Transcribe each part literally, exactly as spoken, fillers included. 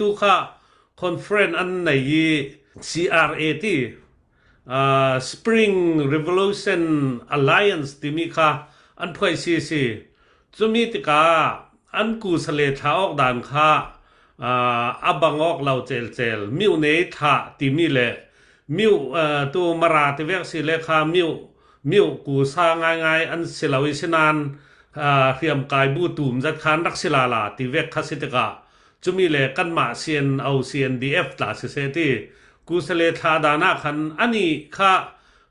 tu kha conference an nei i C R A ti, ah, Spring Revolution Alliance timi kha an phuai si si. Cumi tikah an kusa le thla awk dan kha, ah, a bang awk lo celcel. Miu nei thla timi le miu, ah, tu Mara ti vek si le kha miu, miu kusa ngaingai an si lo i sinan, ah, hriamkai bu tum zat kha an rak si lala ti vek kha si tikah cumi le kanmah C N O, C N D F tla siseh ti kusa le thla dan ah khan anih kha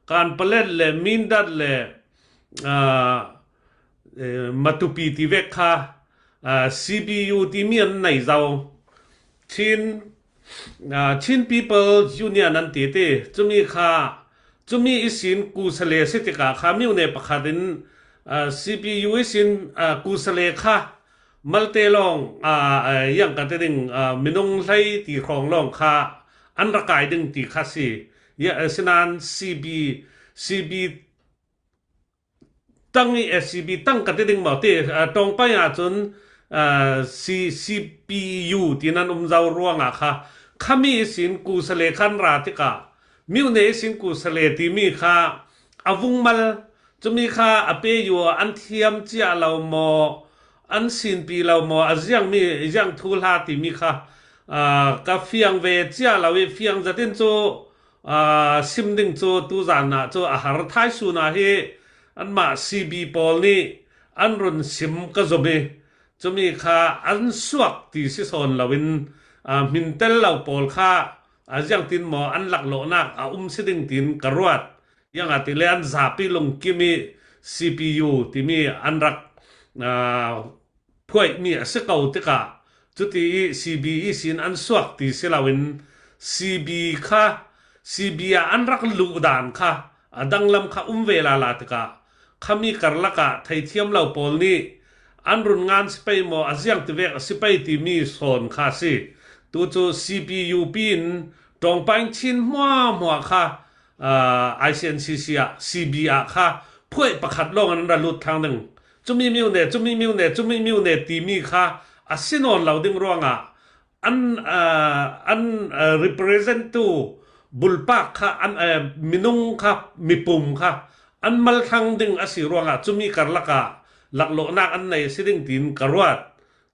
Kanpalet le Mindat le, ah, eh, Matupi ti vek kha, ah, C P U timi an nei zo. Chin, ah, Chin People's Union an ti ti. Cumi kha, cumi ihsin kusa le si tikah kha miu ne pakhat in, ah, C P U ihsin, ah, kusa le kha malte lawng, ah, ah, yang ka ti ding, ah, minung hlei ti hrawng lawng kha an ra kai ding ti kha si. Ya, eh, sinan C B, C B tang i, eh, C B tang ka ti ding maw ti, ah, tawngpai ah cun, ah, C-, C P U tinan um zo ruangah kha, khami ihsin kusa le khan ra tikah, miu ne ihsin kusa le timi kha a vung mal, cumi kha a pe yu an thiam cia lo maw, an sinpi lo maw, a ziangmi, ziang thuhla timi kha, ah, ka fiang ve cia lo i fiang zatin cu, aa, sim ding cu tuzan ah cu a har. Thaisun ah hi anmah C B pawl nih an run sim ka zum i cumi kha an suak ti si sawn loin, aa, hmintel lo pawl kha a ziangtin maw an laklawhnak a um si ding tiin ka ruat. Ziangahtile an zapi lungkim i C P U timi an rak, aa, phuaihmi a si ko tikah, cuti i C B ihsin an suak ti si loin, C B kha, C B ah an rak luh dan kha, a danglam kha um ve lala tikah, khami karlak ah theithiam lo pawl nih an run ngan si pei maw, a ziang ti vek a si pei timi sawn kha si. Tu cu C P U pi in ṭawngpaing Chin hmuahhmuah kha, aa, I C N C C ah, C B ah kha phuaih pakhat lawng an ra lut thlang ding. Cumi miu ne, cumi miu ne, cumi miu ne timi kha a si nawn lo ding ruangah an, aa, an, aa, represent tu bulpak kha, an, aa, minung kha, mipum kha an mal thlang ding a si ruangah cumi karlak ah laklawhnak an nei a si ding tiin ka ruat.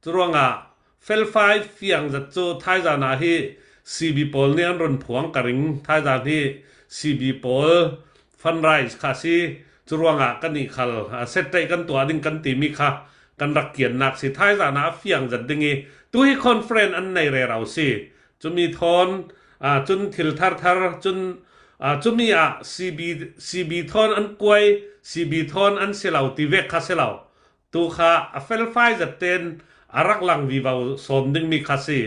Curuangah felfai fiang zat cu thaizan ah hi C B pawl nih an run phuang ka ring. Thaizan hi C B pawl fundraise kha si. Curuangah kan nih khal, ah, set rate kan tuah ding kan timi kha kan rak kiannak si. Thaizan ah a fiang zat ding i tu hi conference an nei rero si. Cumi thawn, ah, cun thil tharthar, cun, ah, cumi ah C B, C B thawn an kuai, C B thawn an si lo ti vek kha si lo. Tu kha a felfai zat ten a rak lang vivo sawn dingmi kha si.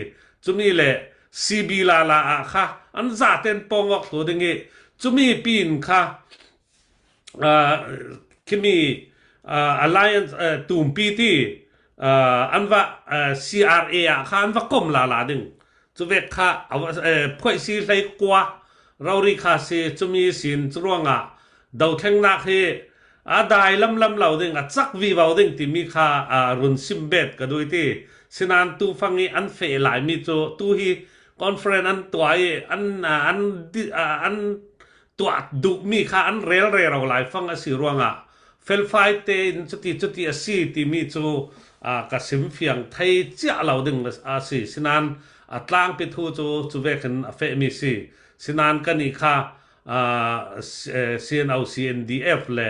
Cumi le C B lala ah kha an zaten pawng awk tu ding i cumi pin kha, aa, khimi, aa, alliance, aa, tumpi ti, aa, an va, aa, C R A ah kha an va kom lala ding. Cuvek kha a va, aa, phuaih si hlei kua rori kha si, cumi sin curuangah dothlengnak hi a dai lamlam lo ding, a cak vivo ding timi kha, aa, run sim bet ka duh i ti. Sinan tu fang i an feh laimi cu tu hi conference an tuah i an, aa, an di-, aa, an tuah duhmi kha an rel rero lai fang a si ruangah felfai tein cuti cuti a si timi cu, aa, ka sim fiang thei ciah lo ding a si. Sinan a tlangpi thu cu cuvekin a fehmi si. Sinan kan nih kha, aa, C-, eh, C N O, C N D F le,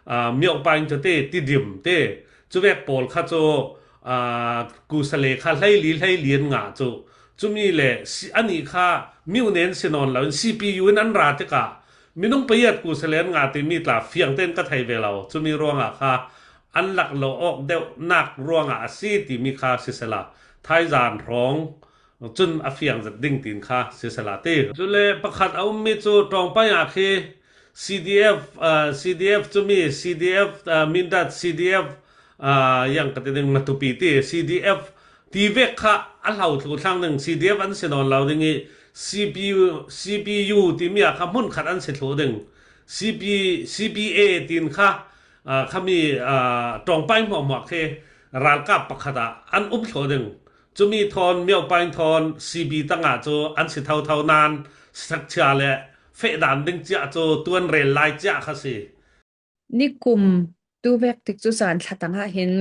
aa, Myopain cu te, Tidim te, cuvek pawl kha cu, aa, kusa le kha hleili hleilian ngah cu, cumi le si-, anih kha miu nen si nawn loin C P U in an ra tikah minung pariat kusa le an ngah timi tla fiang tein ka thei ve lo. Cumi ruangah kha an laklawh awk deuhnak ruangah a si timi kha sisela, thaizan hrawng cun a fiang zat ding tiin kha sisela ti. Cule pakhat a ummi cu ṭawngpai ah khi C D F, aa, C D F cumi, C D F, aa, Mindat, C D F, aa, yang ka ti ding Matupi ti, C D F ti vek kha a hlo thluh thlang ding, C D F an si nawn lo ding i C P U, C P U timi ah kha hmun khat an si thluh ding. C P, C P A tiin kha, aa, khami, aa, ṭawngpai hmuahhmuah khi ralkap pakhat ah an um thluh ding. Cumi thawn Myo Paing thawn C B tangah cu an si thotho nain sakchia le feh dan ding cia cu tuan rel lai cia kha si. Nikum tuvek tikcu caan thlatang ah hin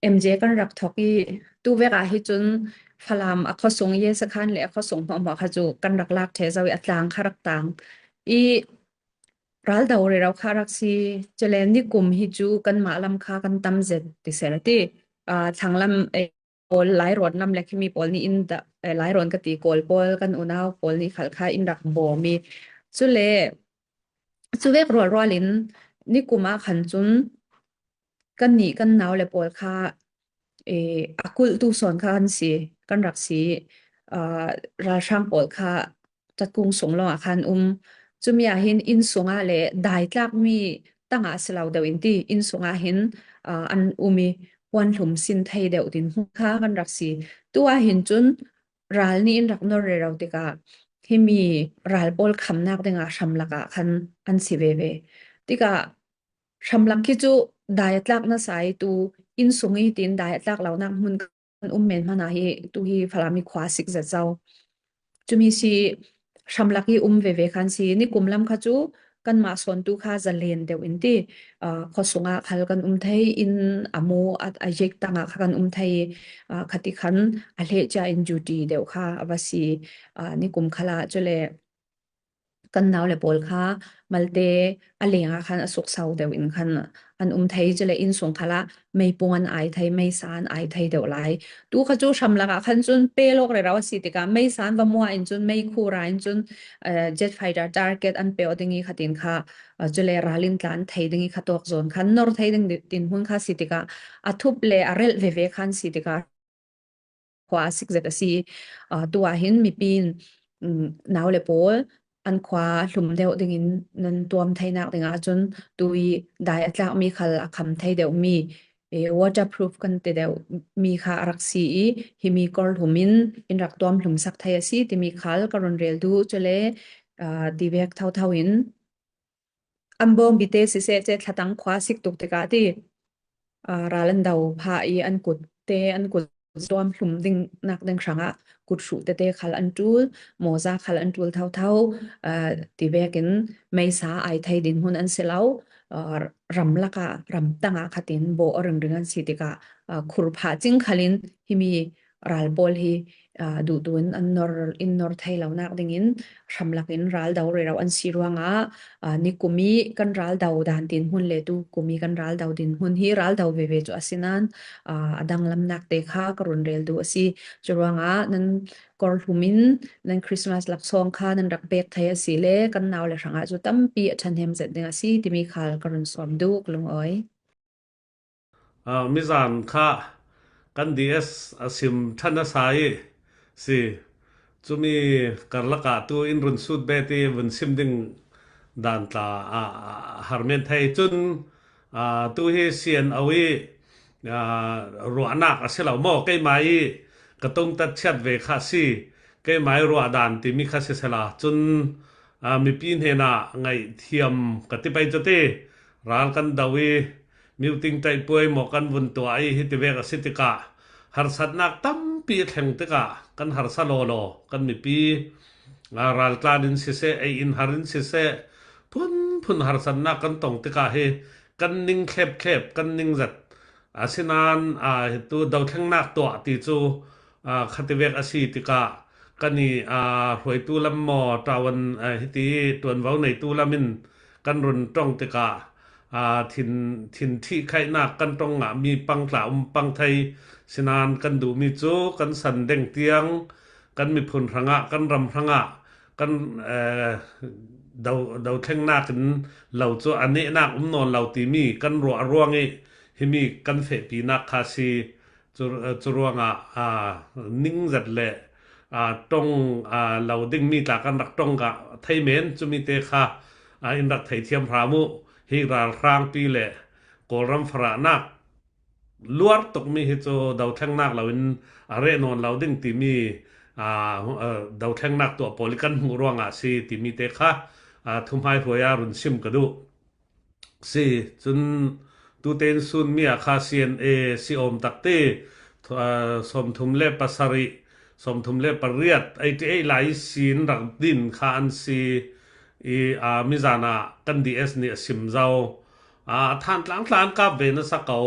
M J kan rak thok i, tuvek ah hi cun Falam a khuasung Yesakhan le a khuasung hmuahhmuah kha cu kan rak lak ṭheh zo i, a tlang kha rak tang i, ral do rero kha rak si. Cule nikum hi cu kanmah lam kha kan tam zet ti seh la ti. Aa, thlanglam, eh, pawl, Lairawn lam le khimi pawl nih in dah, eh, Lairawn ka ti, Kawl pawl kan unau pawl nih khal kha in rak bawm i, cule cuvek rualrual in nikum ah khan cun kannih kan nau le pawl kha, eh, a kulhtu sawn kha kan si, kan rak si, aa, ralhrang pawl kha tatkung sung lawngah khan um. Cumi ah hin inn sungah le daitlakmi tangah si lo deuh in ti, inn sungah hin, aa, an um i, puanhlum sin thei deuh din hmun kha kan rak si. Tu ah hin cun ral nih in rak nor rero tikah himi ral pawl khamnak dingah hramlak ah khan an si veve. Tikah hramlak khi cu dai a tlak nasa i tu inn sung i tin dai a tlak lonak hmun kan um men hmanh ah hi tu hi Falam i khua a sik zet zo. Cumi si hramlak i um veve khan si. Nikum lam kha cu kanmah sawntu kha zalen deuh in ti, aa, khuasung ah khal kan um thei, inn a mu a, a yek tangah kha kan um thei i, aa, khati khan a hleh cia in duty deuh kha a va si, aa, nikum khal ah. Cule kan nau le pawl kha malte a leng ah khan a sukso deuh in khan an um thei, cule inn sung khal ah meipung an ai thei, meisa an ai thei deuh lai. Tu kha cu hramlak ah khan cun pelawk rero a si tikah meisa an va muah in cun, meikhu ra in cun, eh, jet fighter target an peuh ding i khatin kha, eh, cule ral in tlan thei ding i kha tawk zawn khan nor thei ding ti-, tin hmun kha si tikah a thup le a relh veve khan si tikah khua a sik zet a si. Aa, tu ah hin mipi in, um, nau le pawl an khua hlum deuh dingin nan tuam theinak dingah cun tu i dai a tlakmi khal a kham thei deuhmi, eh, waterproof kan ti deuh mi kha a rak si i, himi kawr hlum in in rak tuam hlum sak thei a si timi khal ka run rel duh. Cule, aa, ti vek thotho in an bawm bite siseh, ceh thlatang khua sik tuk tikah ti, aa, ral an do phah i an kut te, an kut tuam hlum ding nak ding hrangah kut hruh tete khal an ṭul, mawza khal an ṭul thotho, aa, ti vekin meisa ai thei dinhmun an si lo, aa, ramlak ah, ramtang ah khatin bawh aw ringring an si tikah, aa, khur phah cing khalin himi ral pawl hi, aa, duhtu in an nor, in nor thei lonak dingin hramlak in ral do rero an si ruangah, aa, nikum i kan ral do dan dinhmun le tu kum i kan ral do dinhmun hi ral do veve cu a si nain, aa, a danglamnak te kha ka run rel duh a si. Cu ruangah nan kawr hlum in nan Christmas laksawng kha nan rak pek thei a si le kan nau le hrangah cu tampi a ṭhahnem zet ding a si timi khal ka run sawm duh, lungawi. Aa, mizan kha kan D S a sim ṭhan a sa i si. Cumi karlak ah tu in run sut bet i vun sim ding dan tla, aa, har men thei cun, aa, tu hi C N O i, aa, ruahnak a si lo maw? Keimah i ka tungtat chiat ve kha a si. Keimah i ruah dan timi kha sisela cun, aa, mipi hnenah ngaihthiam ka ti pei cu ti. Ral kan do i, meeting ṭaihpuai maw kan vun tuah i, hiti vek a si tikah harsatnak tampi a thleng tikah kan harsa lawlaw, kan mipi, aa, raltlan in siseh, ei in har in siseh, phunphun harsatnak kan tong tikah hi kan ning thlep thlep, kan ning zat. Asinain, aa, hi tu dothlengnak tuah ti cu, aa, khati vek a si tikah kan i, aa, hruaitu lam maw, ṭuan, aa, hiti ṭuanvo neitu lam in kan run ṭong tikah, aa, thin, thin thih khaihnak kan ṭong ngahmi pang tla um pang thei. Sinain kan duhmi cu kan san deng tiang, kan miphun hrangah, kan ram hrangah, kan, eh, do, dothlengnak in lo cu a nehnak um nawn lo timi kan ruah ruang i himi kan fehpinak kha si. Cu, cu ruangah, aa, ningzat le, aa, ṭong, aa, lo dingmi tla kan rak ṭong ka thei men, cumi te kha, aa, in rak theithiam hram uh. Hi ralhrangpi le Kawlram farahnak luar tukmi hi cu dothlengnak loin a reh nawn lo ding timi, aa, aa, dothlengnak tuah pawl i kan hmuh ruangah a si timi te kha, aa, thuhmaihruai ah run sim ka duh. Si, cun tutein sunmi ah kha C N A si awm takte aa, sawmthum le pasarih, sawmthum le pariat, eighty eight lai ihsin rak din kha an si i, aa, mizan ah kan D S nih a sim zo. Aa, Thantlang tla an kap ve nasa ko,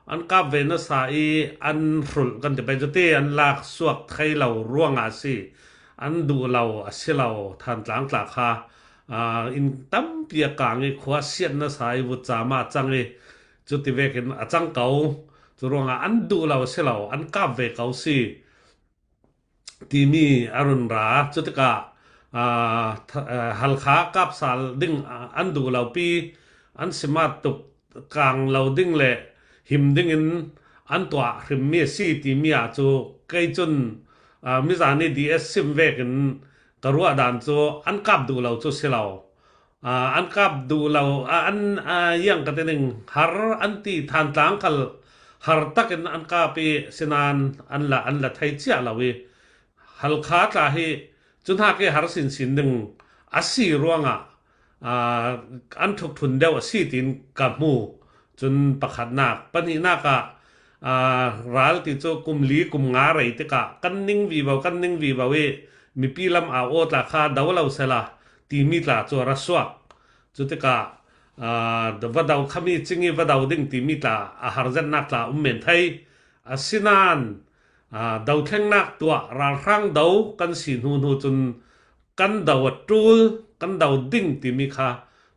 an kap ve nasa i an hrulh kan ti pei, cuti an lak suak thei lo ruangah a si, an duh lo a si lo, Thantlang tla kha, aa, inn tampi a kang i khua siat nasa i vutca mah a cang i, cuti vekin a cang ko. Cu ruangah an duh lo si lo, an kap ve ko si timi a run ra. Cutikah, aa, th-, aa, Halkha kap sal ding, aa, an duh lo pi, an simat tuk kang lo ding le him dingin an tuah hrimmi a si timi ah cu kei cun, aa, mizan i D S sim vekin ka ruah dan cu an kap duh lo cu si lo. Aa, an kap duh lo, aa, an, aa, yang ka ti ning, har an ti, Thantlang khal har takin an kap i, sinan an la, an la thei ciah lo i, Halkha tla hi cu hnak i har sinsin ding a si ruangah, aa, an thuk thun deuh a si tiin ka hmu. Cun pakhatnak, pahnihnak ah, aa, ral ti cu kum li, kum nga rei tikah kan ning vivo, kan ning vivo i mipi lam aa aw tla kha do lo sela timi tla cu a ra suak. Cutikah, aa, va do khami cing i va do ding timi tla a har zetnak tla um men thei. Asinan, aa, dothlengnak tuah ralhrang do kan si hnu hnu cun kan do a ṭul, kan do ding timi kha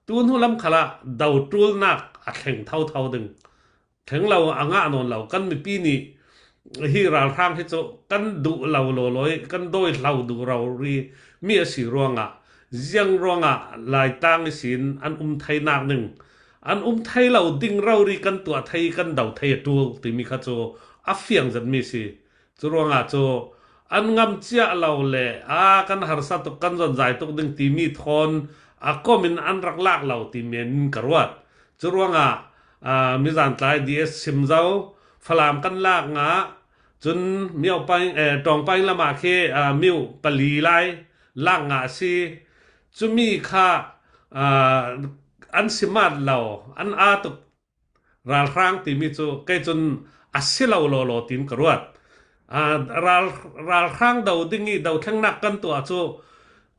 tu hnu lam khalah do ṭulnak a thleng thotho ding. Thleng lo a ngah nawn lo. Kan mipi nih hi ralhrang hi cu kan duh lo lawlaw i kan dawi hlo duh rori mi a si ruangah, ziang ruangah Laitlang ihsin an um theinak ding, an um thei lo ding rori kan tuah thei, kan do thei a ṭul timi kha cu a fiang zetmi si. Cu ruangah cu an ngam ciah lo le, aa, kan harsa tuk, kan zonzai tuk ding timi thawn a kom in an rak lak lo ti men in ka ruat. Cu ruangah, aa, mizan tlai D S sim zo, Falam kan lak ngah, cun Myo Paing, eh, Tawng Paing lamah khi, aa, Myo pali lai lak ngah a si. Cumi kha, aa, an simat lo, an aa tuk ralhrang timi cu kei cun a si lo lawlaw tiin ka ruat. Aa, ral, ralhrang do ding i dothlengnak kan tuah cu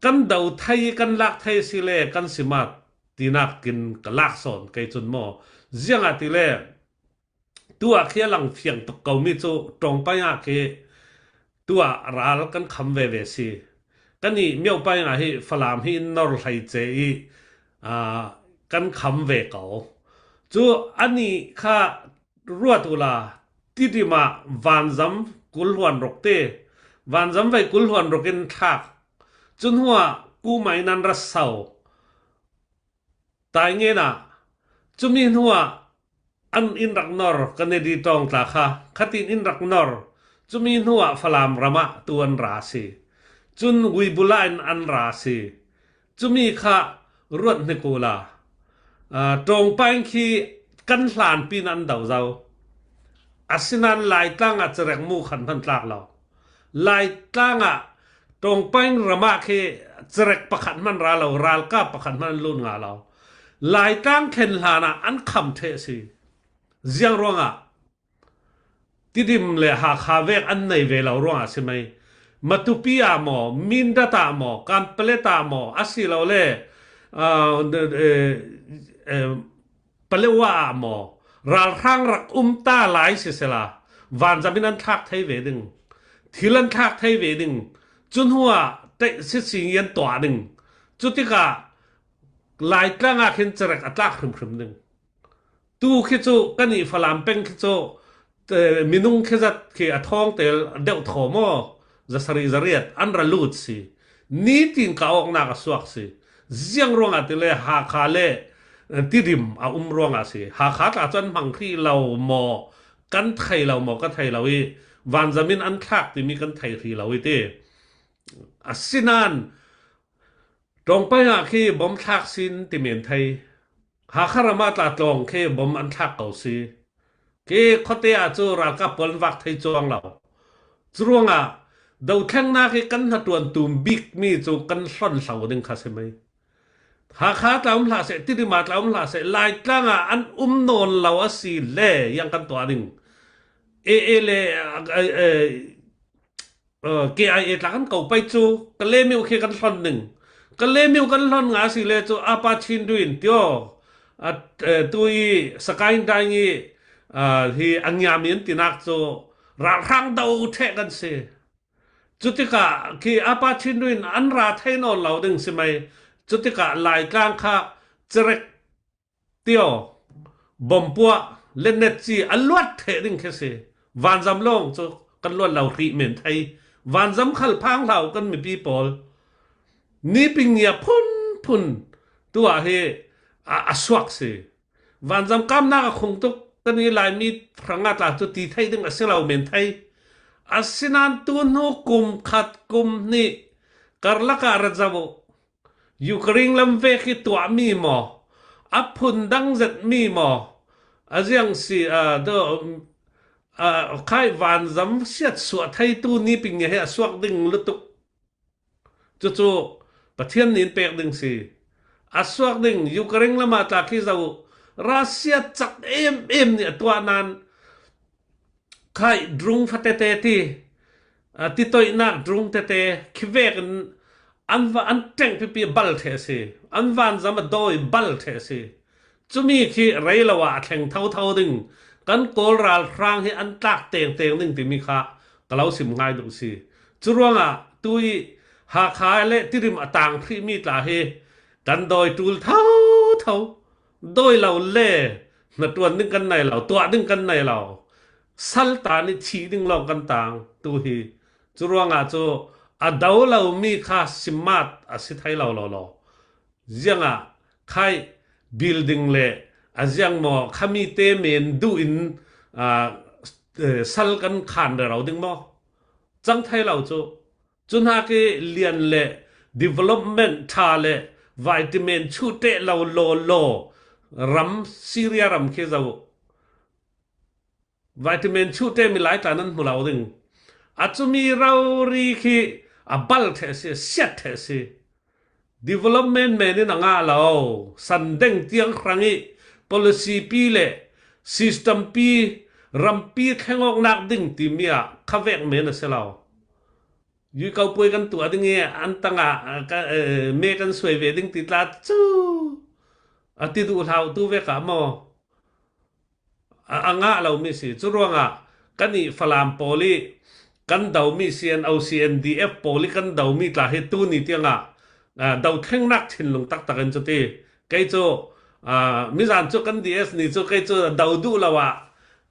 kan do thei, kan lak thei si le kan simat tinak in ka lak sawn kei cun maw. Ziangahtile tu ah khi a lang fiang tuk komi cu Tawng Paing ah khi tu ah ral kan kham veve si. Kan i Myo Paing ah hi Falam hi in nor hlei ce i, aa, kan kham ve ko. Cu anih kha ruat uhla, Tidim ah vanzam kul hluan ruk ti, vanzam vei kul hluan ruk in thlak. Cun hnuah kuma in an ra sau. Taingen ah cumi hnuah an in rak nor, Kanedi Tawng tla kha khatin in rak nor. Cumi hnuah Falam ram ah tu an ra a si. Cun Uibula in an ra a si. Cumi kha ruat hnik uhla, aa, Tawng Paing khi kan hlanpi in an do zo. Asinan Laitlang ah cirek mu khat hman tlak lo. Laitlang ah Tawng Paing ram ah khi cirek pakhat hman ra lo, ralkap pakhat hman an lut ngah lo. Laitlang thlen hlan ah an kham ṭheh si. Ziang ruangah Tidim le Hakha vek an nei ve lo ruangah si mai. Matupi ah maw, Mindat ah maw, Kanpalet ah maw, a si lo le, aa, eh, eh, Paletwa ah maw, ralhrang rak um ta lai sisela, vanzam in an thlak thei ve ding, thil an thlak thei ve ding, cu hnuah teih sisi an tuah ding, cutikah Laitlang ah khin cirek a tlak hrimhrim ding. Tu khi cu kan i Falam peng khi cu, eh, minung khi zat khi a thawng tel deuh thaw maw, zasarih zariat an ra lut si. Nitin ka awknak a suak si. Ziang ruangah tile Hakha le, eh, Tidim a um ruangah si. Hakha tla cu an hmang hrih lo maw, kan thei lo maw, ka thei lo i, vanzam in an thlak timi kan thei hrih lo i ti. Asinan, Tawng Paing ah khi bom thlak sin ti men thei. Hakha ram ah tla tlawng khi bom an thlak ko si. Khi khuate ah cu ralkap pawl an vak thei cuang lo. Cu ruangah dothlengnak hi kan hnaṭuan tum bikmi cu kan hlon hlo ding kha si mai. Hakha tla um hlah seh, Tidim ah tla um hlah seh, Laitlang ah an um nawn lo a si le, yang kan tuah ding. AA le, eh, eh, eh, KIA tla kan ko pai chu, Kalemyo khi kan hlon ding. Kalemyo kan hlon nga si le chu, Upper Chindwin tio, a, eh, tu i Sagaing Dang i, a, hi a ngiam in tinak chu, ralhrang do theh kan si. Chutikah khi Upper Chindwin an ra thei nawn lo ding si mai. Chutikah Laitlang kha cherek tio, bompuah, lennet ci a luat theh ding khi si. Vanzam lawng cu kan luat lo hrih men thei. Vanzam khal phang hlau kan mipi pawl. Niping nia phun phun tua hi a, a suak si. Vanzam kamnak a khung tuk kan i Laimi hrangah tla cu ti thei ding a si lo men thei. Asinain tu hnu kum khat kum hnih karlak ah ra zoh uh. Ukraine lam vek hi tuahmi maw? A phun dang zetmi maw? A ziang si, a, do, a, khai vanzam siat suah thei tu Niping nia hi a suak ding lutuk. Cucu Pathian nin pek ding si. A suak ding Ukraine lamah tla khi zoh uh. Russia cak em em nih a tuah nan khai drung fatete ti, a, titoihnak drung tete khi vekin an va, an ṭeng pipi a bal theh a si. An vanzam a dawi bal theh a si. Cumi khi rei lo ah a thleng thotho ding, kan Kawl ralhrang hi an tlak tengteng ding timi kha ka lo sim ngai duh si. Curuangah tu i Hakha le Tirim a tang hrihmi tla hi kan dawi ṭul thotho. Dawi lo le hnaṭuan ding kan nei lo, tuah ding kan nei lo. Sal ta nih thih ding lawng kan tang tu hi. Curuangah cu a do lomi kha simat a si thei lo lo lo. Ziangah khai building le a ziang maw khami te men duh in, aa, eh, sal kan khan rero ding maw? Cang thei lo cu. Cu hnak i lian le development ṭha le vitamin chuh ṭeh lo law law ram Syria ram khi zoh uh. Vitamin chuh ṭeh mi lai tla nan hmu lo ding. A cumi rori khi a bal theh a si, a siat theh a si. Development men in a ngah lo. Sandeng tiang hrang i policy pi le system pi, rampi thleng awknak ding timi ah khavek men a si lo. Yuikau puai kan tuah ding i an tangah, a, ka, eh, me kan suai ve ding ti tla cu a ti duh hlau tu vek ah maw? A, a ngah lomi si. Curuangah kan i Falam pawl i kan domi C N O, C N D F pawl i kan domi tla hi tuni tiangah, a, do thlengnak thinlung taktak in cuti. Kei cu, a, mizan cu kan D S ni cu kei cu do duh lo ah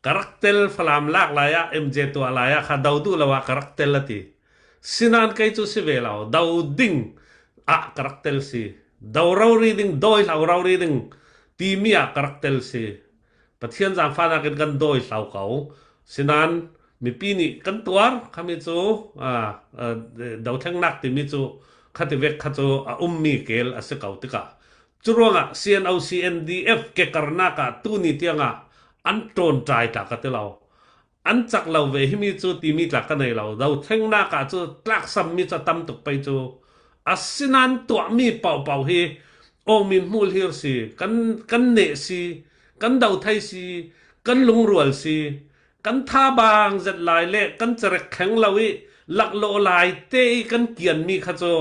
ka rak tel, Falam lak lai ah, M J tuah lai ah kha do duh lo ah ka rak tel a ti. Sinan kei cu si ve lo, do ding ah ka rak tel si. Do rori ding, dawi hlau rori ding timi ah ka rak tel si. Pathian zaangfahnak in kan dawi hlau ko. Sinan mipi nih kan tuar khami cu, a, a, do thlengnak timi cu khativek kha cu a ummi kel a si ko tikah, curuangah C N O, C N D F kekarnak ah tuni tiangah an ṭawn ṭai ta ka ti lo. An cak lo ve himi cu timi tla ka nei lo. Do thlengnak ah cu tlaksammi cu a tam tuk pei cu. Asinain tuahmi paohpaoh hi Aung Min Hmul hir si, kan, kan neh si, kan do thei si, kan lungrual si, kan tha bang zet lai le kan cerek thleng lo i laklawh lai te i kan kianmi kha cu,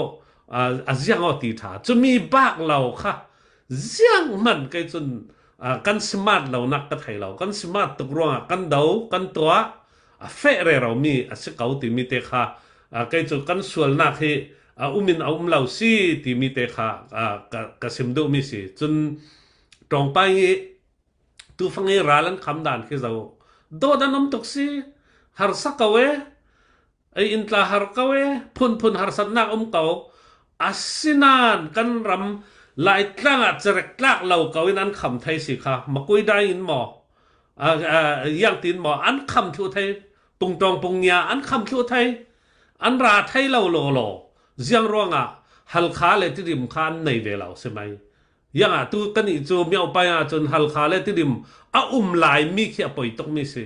a, a ziang aw ti ṭha. Cumi bak lo kha zianghman kei cun, a, kan simat lonak ka thei lo. Kan simat tuk ruangah kan do, kan tuah, a feh reromi a si ko timi te kha, a, kei cu kan sualnak hi a um in a um lo si timi te kha, a, ka, ka sim duhmi si. Cun ṭawngpai i tufang i ral an kham dan khi zoh. Dawt an um tuk si, harsa ko e, ei in tla har ko e, phunphun harsatnak um ko. Asinain kan ram Laitlang ah cerek tlak lo ko in an kham thei si kha, makui dai in maw, a, a, yang tin maw, an kham thluh thei, pungṭawng pungnia an kham thluh thei, an ra thei lo law law. Ziang ruangah Halkha le Tidim kha an nei ve lo si mai. Ziangah tu kan ih cu miopai ah cun Halkha le Tidim a um lai mi khi a poi tukmi si.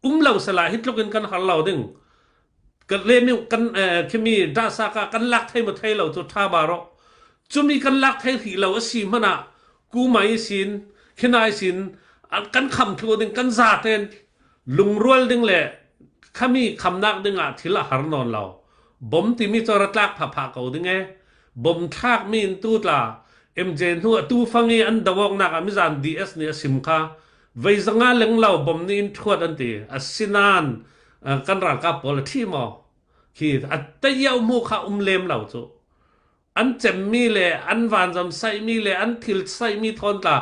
Um lo sala hi tlukin kan har lo ding. Kan lehmi kan, eh, khimi dahsak ah kan lak thei maw thei lo cu ṭha ba rawh. Cumi kan lak thei hrih lo a si hmanah kumai ihsin, khinai ihsin, an kan kham thluh ding kan zaten lungrual ding le khami khamnak dingah thil a har nawn lo. Bom timi cu ra tlak phahphah ko ding e. Bom thlak mi in tu tla, M J hnu a tu fang i an do awknak ah mizan D S nih a sim kha. Vei zanga leng lo bom nih in thuat an ti. Asinain, ah, kan ralkap pawl a thi maw? Khi a tayau hmuh kha um lem lo cu. An cemmi le an vanzam saihmi le an thil saihmi thawn tla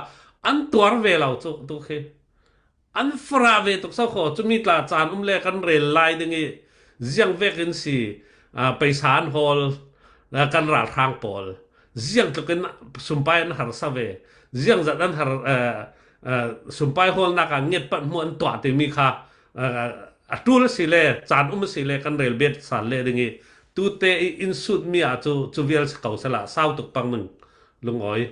an tuar ve lo cu tu khi. An farah ve tuk so kho, cumi tla caan um le kan rel lai ding i ziang vekin si, aa, paisa an hawl, aa, kan ralhrang pawl. Ziang tlukin sumpai an harsa ve. Ziang zat an har, aa, aa, sumpai hawlnak ah ngetpat hmuh an tuah timi kha, aa, a ṭul si le, caan um si le kan rel bet sal le ding i tute i in sutmi ah cu, cu vial si ko sala, sau tuk pang ning lungawi.